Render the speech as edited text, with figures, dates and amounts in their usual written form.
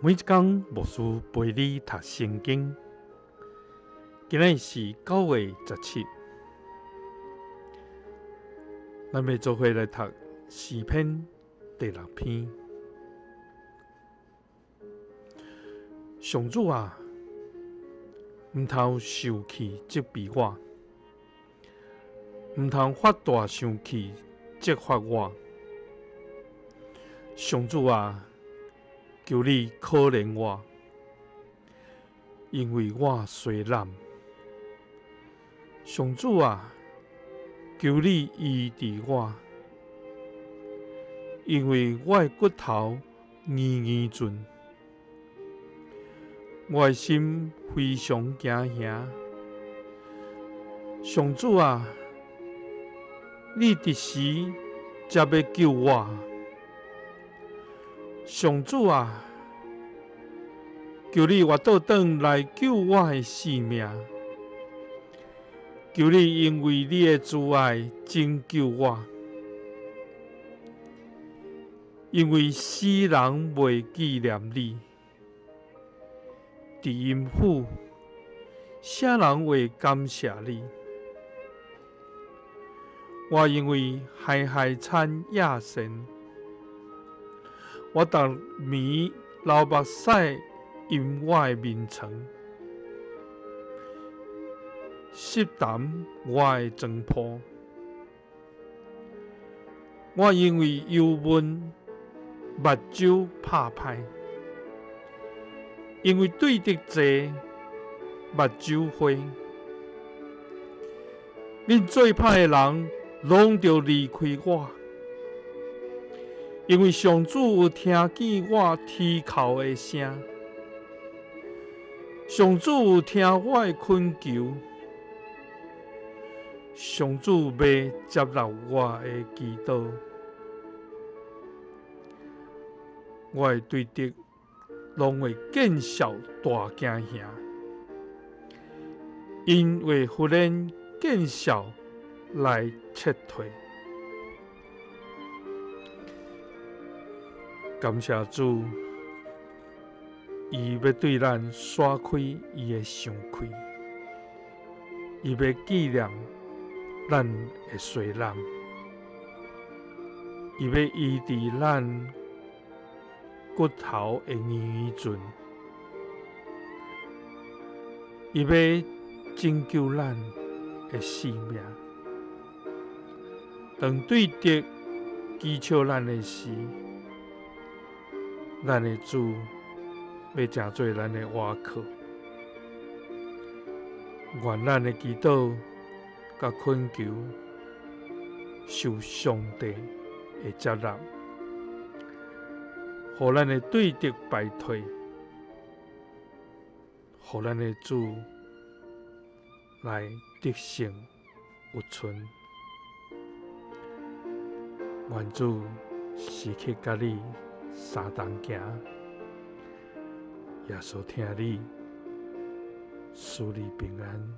每一工牧師陪你讀聖經。今仔日是9月17，咱欲做伙來讀詩篇第六篇。上主啊，毋通受氣責備我，毋通發大生氣責罰我。上主啊，求你可憐我，因為我衰懶。上主啊，求你醫治我，因為我的骨頭硬硬顫，我的心非常驚嚇。上主啊，你佇時才欲救我？上主啊，求你活倒轉來救我的性命！求你因為你的慈愛拯救我，因為死人袂紀念你，佇陰府，啥人會感謝你？我因為海海餐野善，我逐暝流目屎淹我的眠床，濕澹我的床鋪。我因為憂悶，目睭拍歹，因為對敵濟，目睭花。恁做歹的人攏著離開我，因為上主有聽見我啼哭的聲，上主有聽我的懇求，上主欲接納我的祈禱。我的對敵攏會見笑大驚嚇，𪜶會忽然見笑來撤退。感謝主，伊欲對咱徙開伊的生氣，伊欲紀念咱的衰懶，伊欲醫治咱骨頭的硬硬顫，伊欲拯救咱的性命。當對敵譏笑咱的時，咱的主欲成做咱的倚靠。願咱的祈禱佮懇求受上帝的接納，予咱的對敵敗退，予咱的主來得勝有存。願主時刻佮你相同行，耶穌疼你，賜你平安。